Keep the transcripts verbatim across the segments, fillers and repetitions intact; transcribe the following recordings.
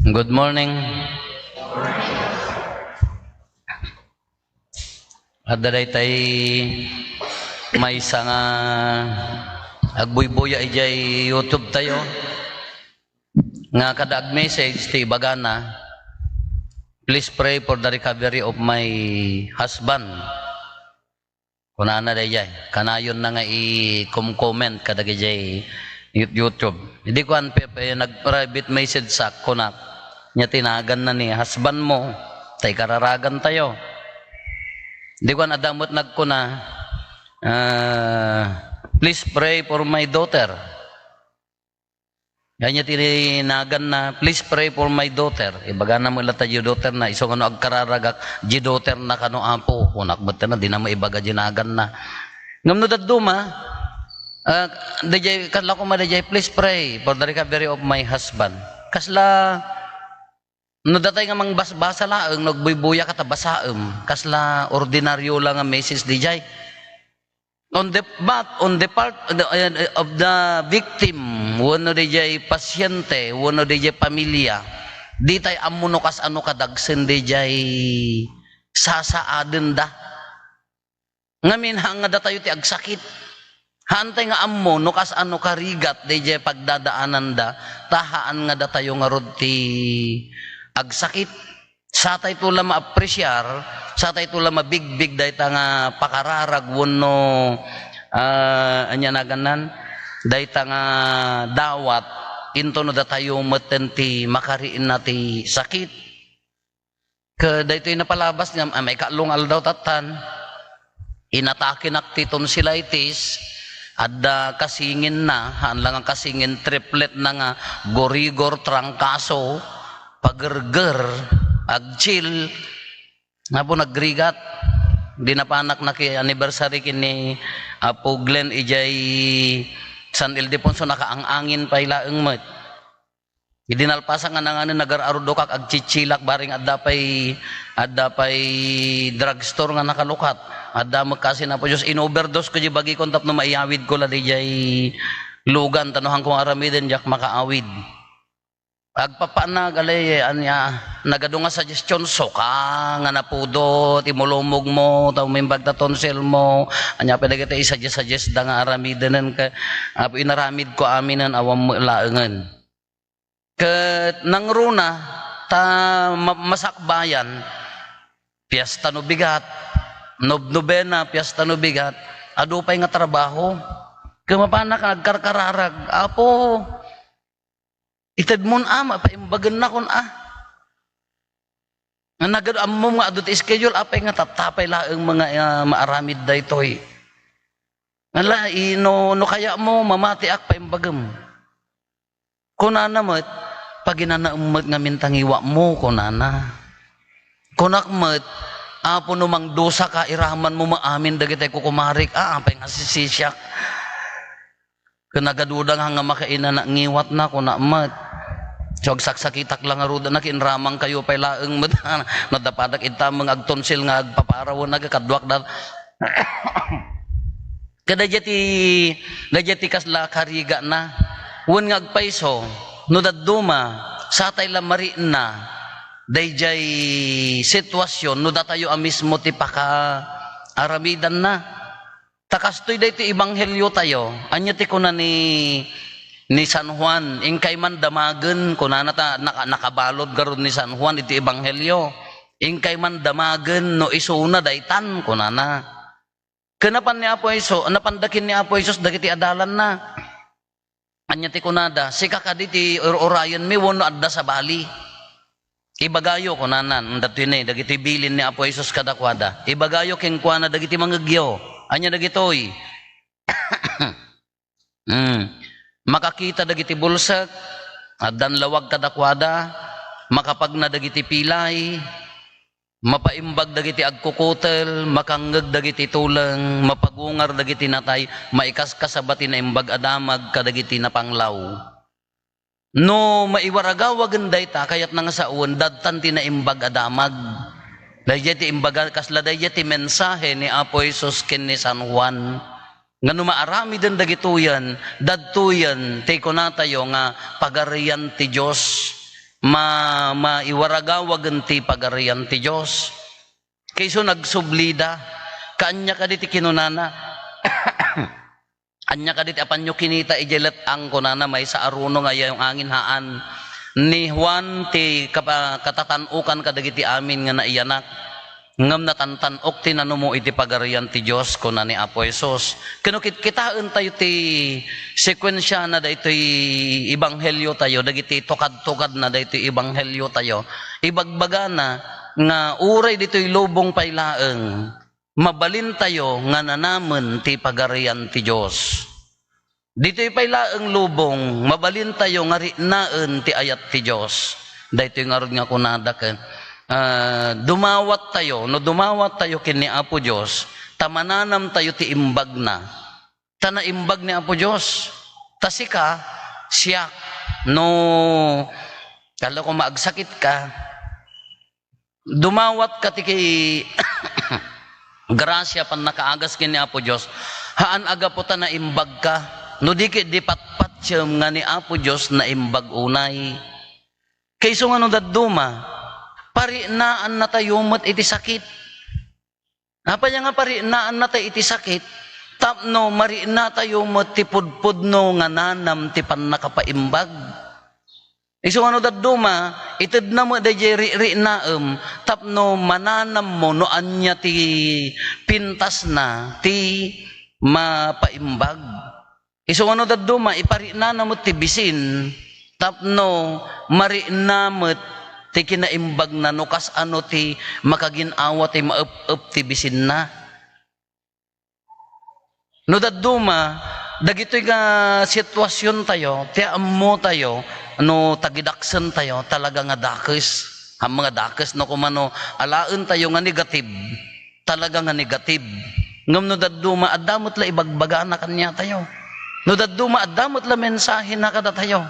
Good morning. Adda daytay maysa nga agbuybuya idiay YouTube tayo nga kada ag-message ti ibagana, "Please pray for the recovery of my husband." Kunana dayjay, kanayonna nga i-com-comment kadagijay You-, YouTube. Idi kuan, pe-, pe-, nag-private message sak, kunak, nya tinaganna ni husband mo, tay kararagan tayo. Idi kuan, adda met nagkuna, ah, "Please pray for my daughter." Ania ti naganna, "Please pray for my daughter." Ibagana met latta diay daughter na, "Isu nga no agkararagak, diay daughter na kano, Apo." Kunak met na, di na maibaga diay naganna. Ngem no dadduma, ah, dayjay, kasla koma dayjay, "Please pray for the recovery of my husband." Kasla, no datay nga mangbasbasa laeng, no agbuybuya ka ta basaem, kasla ordinaryo la nga message dayjay. On the, but on the part of the, uh, of the victim, wenno dayjay pasyente, wenno dayjay pamilya, ditay ammo no kasano kadagsen dayjay sasaadenda. Ngamin, haan nga datayo ti agsakit. Haantay nga ammo no kasano karigat dayjay pagdadaananda, ta haan nga datayo ngarud ti agsakit. Satayto la maapresiar, satayto la mabigbig dayta nga pakararag wenno, ah, ania nagannan, dayta nga dawat, intono datayo metten ti makariinna ti sakit. Ket daytoy napalabas nga, ah, maikaallo nga aldaw tattan, inatakenak ti tonsillitis, adda kasinginna, haan la nga kasingin, triplet na nga gurigor, trangkaso, pagerger, agchil, nga po nagrigat. Di napanak naki-anniversary ken ni Apo Glenn idiay San Ildefonso, nakaang-angin pay laeng met. Idi nalpasak nga nanganen, nagar-arudokak, agchichilak, bareng adda pay, adda pay drugstore nga nakalukat. Adda met kasin, Apo Dios, in-overdose ko diay bagikon tapno maiyawidko la diay lugan, ta no haanko nga aramiden, diak makaawid. Agpapanag, alay, ania, nagadu nga suggestion, suka nga napudot, imulumogmo, ta umimbag ta tonsilmo, ania pay dagiti isuggest-suggestda nga aramidenen, ka, Apo, inaramidko aminen, awan met laengen. Ket nangruna ta ma-, masakbayan, piesta no bigat, nobnobena, piesta no bigat, adu pay nga trabaho. Ket mapanak nga agkarkararag, "Apo, itedmon a, mapaimbagennak a." Nga nagadu, ammom nga adu ti schedule, apay nga tatta pay laeng nga, ah, maaramid daytoy. Ala, i-, no, no kayatmo, mamatiak, paimbagem. Kunana met, "Paginanaem met ngamin ta ngiwatmo," kunana. Kunak met, "Apo, no mangdusaka, iramanmo met amin dagiti kukumarik." Ah, apay nga sisisiak. Ken nagaduda nga, nga makainana, ngiwatna, kunak met. So, agsaksakitak la ngarud, nakinramangkayo pay laeng met. Nadapadak itameng agtonsil nga agpaparawen, agkaduak da. Kadaydiay ti, daydiay ti kasla karigana. Wen nga agpayso, no dadduma, satay la mariinna daydiay sitwasyon, no datayo a mismo ti pakaaramidanna. Ta kastoy daytoy ebanghelio tayo. Ania ti kuna ni, ni San Juan? "Inkay man damagen," kunana ta naka-, nakabalud garud ni San Juan iti ebanghelio. "Inkay man damagen no isuna daytan," kunana. Ken napan ni Apo Jesu-, napanda ken ni Apo Jesus dagiti adalanna. Ania ti kunada, "Sika kadi ti ur-urayenmi wenno adda sabali?" "Ibagayo," kunana, datoy ni, dagiti bilin ni Apo Jesus kadakuada. "Ibagayo kenkuana dagiti mangngegyo." Ania dagitoy? Hmm. Makakita dagiti bulsek, addan lawag kadakuada, makapagna dagiti pilay, mapaimbag dagiti agkukutel, makangngeg dagiti tuleng, mapagungar dagiti natay, maikaskasaba ti Naimbag a Damag kadagiti napanglaw. No maiwaragawagen dayta, kayatna nga sawen, dadtan ti Naimbag a Damag. Daydiay ti imbaga, kasla daydiay ti mensahe ni Apo Jesus ken ni San Juan. Nga no maaramiden dagitoyen, dadtoyen ti kunatayo nga Pagarian ti Dios. ma-, maiwaragawagen ti Pagarian ti Dios. Kaiso nagsublida, kaanya kadi ti kinunana, anya kadi ti apanyo kinita idiay let-ang, kunana, maysa a runo nga ayayong angin, haan. Ni Juan ti kapa-, katatan-okan kadagiti amin nga naiyanak. Ngem natantan-ok ti nanumo iti Pagarian ti Dios, kuna ni Apo Jesus. Ken no kitkitaentayo ti sekuensiana daytoy ebangheliotayo, dagiti tukadtukadna daytoy ebangheliotayo, ibagbagana nga uray ditoy lubong pay laeng, mabalintayo nga nanamen ti Pagarian ti Dios. Ditoy pay laeng lubong, mabalintayo nga riknaen ti ayat ti Dios. Daytoy ngarud nga kunada ken, ah, dumawattayo, no dumawattayo ken ni Apo Dios, ta mananamtayo ti imbagna. Ta naimbag ni Apo Dios. Ta sika, siak, no, kala ko maagsakit ka, dumawatka ti ki-, grasia, pannakaagas ken ni Apo Dios, haan a gapu ta naimbagka, no di ket di patpatiem nga ni Apo Dios naimbag unay. Kaiso nga no dadduma, pariknaannatayo met iti sakit. Apay nga pariknaannatayo iti sakit? Tapno mariknatayo met ti pudpudno nga nanam ti pannakapaimbag. Isu nga no dadduma, itedna met daydiay rikriknaem tapno mananammo no ania ti pintasna ti mapaimbag. Isu nga no dadduma, ipariknana met ti bisin tapno marikna met ti kinaimbagna no kasano ti makagin-awa ti maep-ep ti bisinna. No dadduma, dagitoy nga sitwasiontayo, ti ammotayo, no tagidaksentayo, talaga nga dakes. Ammom nga dakes no kumano alaentayo nga negative, talaga nga negative. Ngem no dadduma, adda met la ibagbagana kaniatayo. No dadduma, adda met la mensahena kadatayo.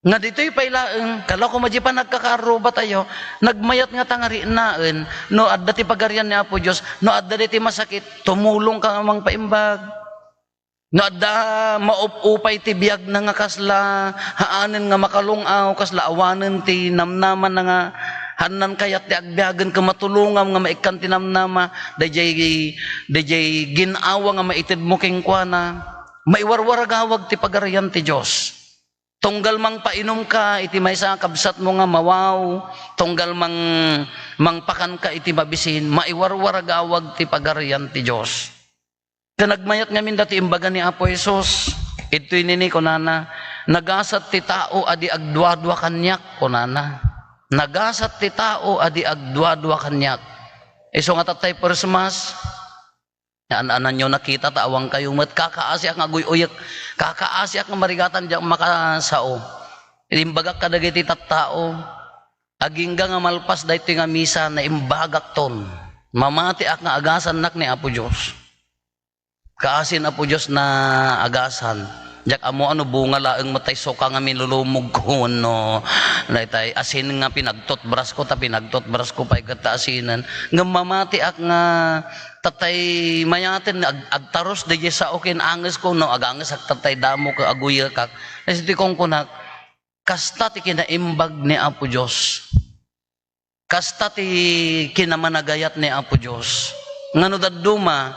Nga ditoy pay laeng, kala ko madi panagkakaarrubatayo, nagmayat ngata nga riknaen, no adda ti Pagarian ni Apo Dios, no adda daytoy masakit, tumulongka nga mangpaimbag. No adda maupupay ti biagna nga kasla haanen nga makalung-aw, kasla awanen ti namnamana nga haanna kayat ti agbiagen ken matulongam nga maikkan ti namnama, daydiay, daydiay gin-awa nga maitedmo kenkuana, maiwarwaragawag ti Pagarian ti Dios. Tunggal mangpainumka iti maysa a kabsatmo nga mawaw, tunggal mang-, mangpakanka iti mabisin, maiwarwaragawag ti Pagarian ti Dios. Ken nagmayat ngamin daytoy imbaga ni Apo Jesus. Idtoy nini kunana, "Nagasat ti tao a di agduadua kaniak," kunana. "Nagasat ti tao a di agduadua kaniak." Isu nga tattay First Mass, an-ananyo nakita ta awankayo met, kakaasiak nga aguy-uyek, kakaasiak nga marigatan diak makasao. Imbagak kadagiti tattao, agingga nga malpas daytoy nga misa, naimbagakton. Mamatiak nga agasannak ni Apo Dios. Kaasin Apo Dios na agasan. Diak ammo no bunga laeng met tay suka nga minulumogko wenno daytay asin nga pinagtutbrasko, ta pinagtutbrasko pay ket ta asinen. Ngem mamatiak nga tatay mayaten ag-, agtarus daydiay sao ken angesko, no agangesak tatay damo ket aguyekak. Isu ti kunkunak, kasta ti kinaimbag ni Apo Dios. Kasta ti kinamanagayat ni Apo Dios. Nga no dadduma,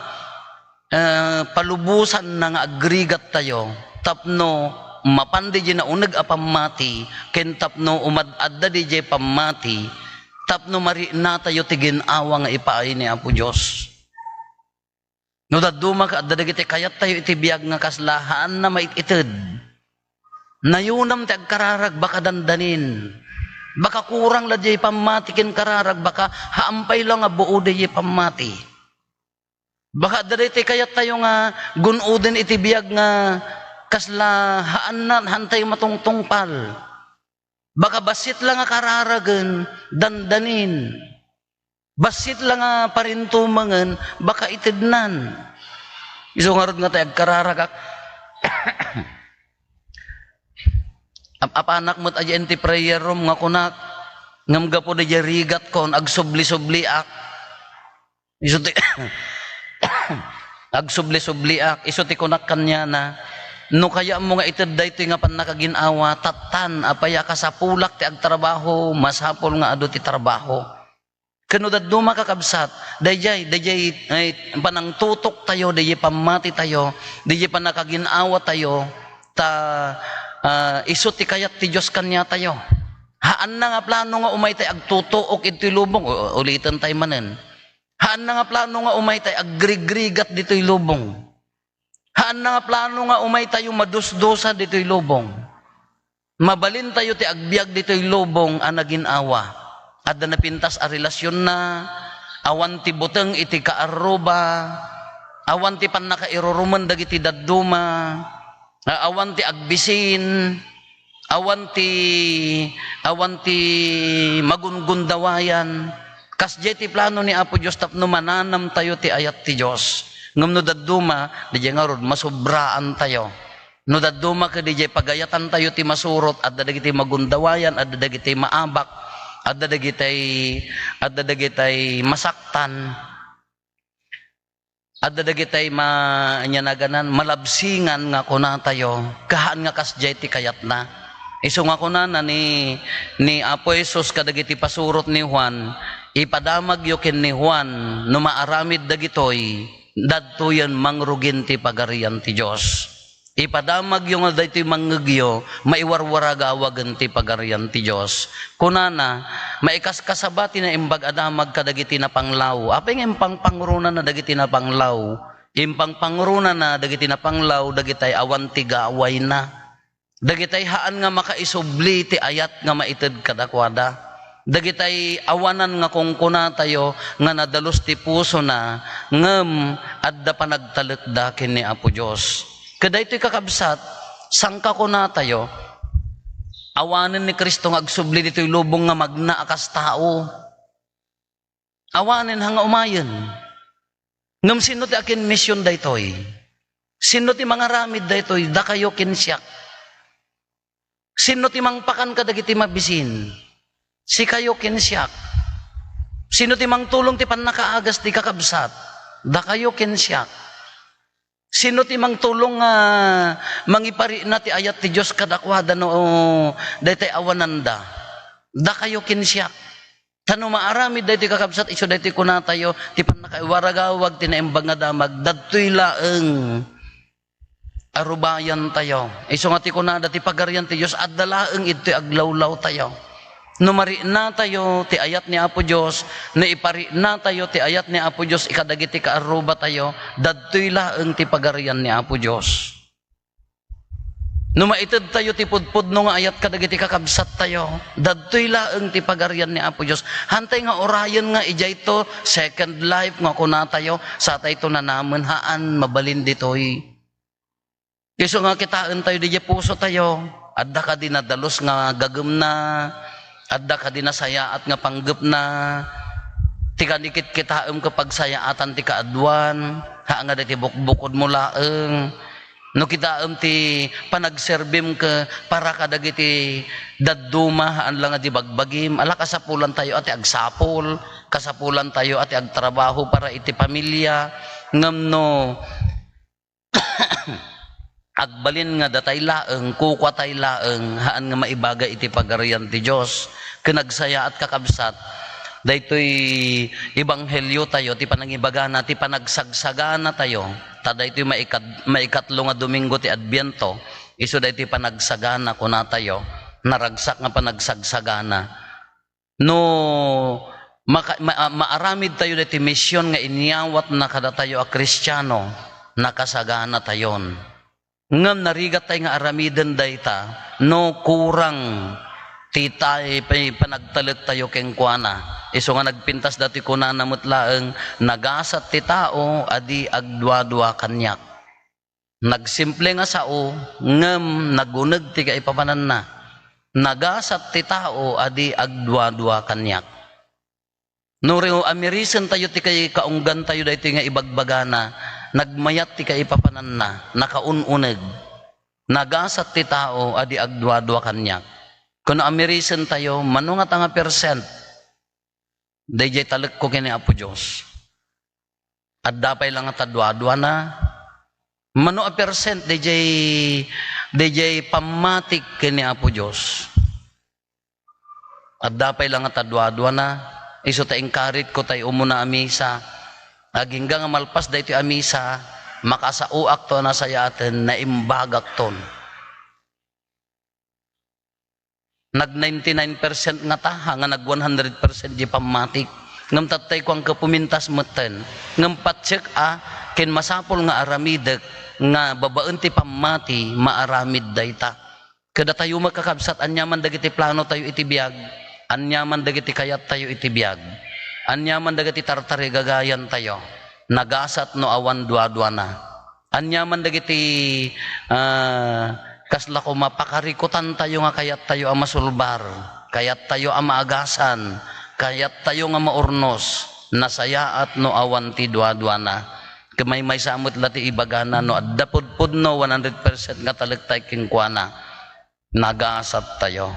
eh, palubosanna nga agrigattayo tapno mapan daydiay nauneg a pammati, ken tapno umad-adda daydiay pammati, tapno mariknatayo ti gin-awa nga ipaay ni Apo Dios. No dadduma ket adda dagiti kayattayo iti biag nga kasla haanna mait-ited. Nayunam ti agkararag, baka dandanin. Baka kurang la diay pammati ken kararag, baka haan pay la nga buo diay pammati. Baka adda daytoy kayattayo nga gun-oden iti biag nga kasla haanna, haantayo matungtungpal. Baka bassit la nga kararagen, dandanin. Bassit la nga parintumengen, baka itednan. Isu ngarud nga tay agkararagak. Ap-apanak met a diay ti prayer room nga kunak, ngem gapu daydiay rigatkon, agsubli-subliak. Isu ti, agsubli-subliak, isu ti kunak kaniana, No kayatmo nga ited daytoy nga pannakagin-awa, tattan, apay a kasapulak ti agtrabaho, masapul nga adu ti trabaho. Ken no dadduma, kakabsat, dayjay, dayjay, ay, panangtutok tayo, dayjay pammati tayo, dayjay pannakagin-awa tayo, ta, ah, isu ti kayat ti Dios kaniatayo. Haanna nga plano nga umay tay agtutuok itoy lubong, u-, uliten tay manen. Haanna nga plano nga umay tay agrigrigat ditoy lubong. Haanna nga plano nga umay tayo madusdusa ditoy lubong. Mabalin tayo ti agbiag ditoy lubong a nagin-awa. Adda napintas a relasionna, awan ti buteng iti kaarruba, awan ti pannakairurumen dagiti dadduma, a-, awan ti agbisin, awan ti, awan ti magungundawayan. Kasdiay ti plano ni Apo Dios tapno mananam tayo ti ayat ti Dios. Ngem no dadduma, daydiay ngarud, masobraan tayo. No dadduma ket daydiay pagayatan tayo ti masurot, adda dagiti magundawayan, adda dagiti maabak, adda dagitay, adda dagitay masaktan. Adda dagitay ma-, ania naganan, malabsingan nga kunatayo, kahaan nga kasdiay ti kayatna. Isu nga kunana ni, ni Apo Jesus kadagiti pasurot ni Juan, "Ipadamagyo ken ni Juan, no maaramid dagitoy, dadtoyen mangrugin ti Pagarian ti Dios." Ipadamagyo nga daytoy mangngegyo, maiwarwaragawagen ti Pagarian ti Dios. Kunana, maikaskasaba ti naimbag a damag kadagiti napanglaw. Apay nga impangpangrunana dagiti napanglaw? Impangpangrunana dagiti napanglaw, dagitay awan ti gawayna. Dagitay haan nga makaisubli ti ayat nga maited kadakuada. Dagitay awanan nga kunkunatayo nga nadalus ti pusona, ngem adda panagtalekda ken ni Apo Dios. Ket daytoy, kakabsat, sangkakunatayo, awanen ni Cristo nga agsubli ditoy lubong nga magna a kas tao. Awanen, ha nga umayen. Ngem sinno ti akinmission daytoy? Sinno ti mangaramid daytoy? Dakayo ken siak. Sinno ti mangpakan kadagiti mabisin? Sikayo ken siak. Sinno ti mangtulong ti pannakaagas ti kakabsat? Dakayo ken siak. Sinno ti mangtulong nga mangiparikna ti ayat ti Dios kadakuada no daytoy awananda? Dakayo ken siak. Ta no maaramid daytoy, kakabsat, isu daytoy kunatayo, ti pannakaiwaragawag ti naimbag nga damag, dadtoy laeng a rubayantayo. Isu nga ti kunada, ti Pagarian ti Dios, adda laeng idtoy aglawlawtayo. No mariknatayo ti ayat ni Apo Dios, no ipariknatayo ti ayat ni Apo Dios kadagiti kaarrubatayo, dadtoy laeng ti Pagarian ni Apo Dios. No maitedtayo ti pudpudno nga ayat kadagiti kakabsattayo, dadtoy laeng ti Pagarian ni Apo Dios. Hantay nga urayen nga idiayto, second life nga kunatayo, satayto nanamen, haan, mabalin ditoy. Isu nga kitaentayo didiay pusotayo, adda kadi nadalus nga gagemna, adda kadi nasayaat nga panggepna, ti kanikitkitaem ket pagsayaatan ti kaaduan, haan nga daytoy bukbukodmo laeng. No kitaem ti panagserbim ket para kadagiti dadduma, haan la nga di bagbagim, ala, kasapulantayo a ti agsapul, kasapulantayo a ti agtrabaho para iti pamilya, ngem no agbalin nga datay laeng, kukuatay laeng, haan nga maibaga iti Pagarian ti Dios. Ken agsayaat, kakabsat, daytoy ebangheliotayo, ti panangibagana, ti panagsagsaganatayo. Ta daytoy maikad-, maikatlo nga Domingo ti Adbiento, isu daytoy panagsagana, kunatayo, naragsak nga panagsagsagana. No maka-, ma-, maaramidtayo daytoy mision nga inyawatna kadatayo a Kristiano, nakasaganatayon. Ngem narigattay nga aramiden dayta no kurang ti tay-, pay-, panagtalektayo kenkuana. Isu nga nagpintas datoy kunana met laeng, "Nagasat ti tao a di agduadua kaniak." Nagsimple nga sao, ngem naguneg ti kaipapananna. "Nagasat ti tao a di agduadua kaniak." No ri-, amirisentayo ti kay-, kaunggantayo daytoy nga ibagbagana, nagmayat ti kaipapananna, nakaun-uneg. "Nagasat ti tao a di agduadua kaniak." Kuno amirisentayo, mano ngata nga percent daydiay talekko ken ni Apo Dios? Adda pay la ngata duaduana? Mano a percent dayjay, dayjay pammatik ken ni Apo Dios? Adda pay la nga ta duaduana, isu ta inkaritko tay umuna a misa. Agingga nga malpas daytoy a misa, makasaoakto a nasayaaten, naimbagakton. Nag ninety-nine percent nga taha, nga nag one hundred percent di pammatik. Ngem tattay kuan ka pumintas metten. Ngem patsek a, ken masapul nga aramidek nga babaen ti pammati, maaramid dayta. Kadatayo met, kakabsat, aniaman dagiti plano tayo iti biag, aniaman dagiti kayat tayo iti biag, aniaman dagiti tartarigagayan tayo, nagasat no awan duaduana. Aniaman dagiti, ah, kasla koma pakarikutan tayo nga kayat tayo a masulbar, kayat tayo a maagasan, kayat tayo nga maurnos, nasayaat no awan ti duaduana. Ket maymaysa met la ti ibagana no adda pudpudno one hundred percent nga talek tayo kenkuana, nagasat tayo.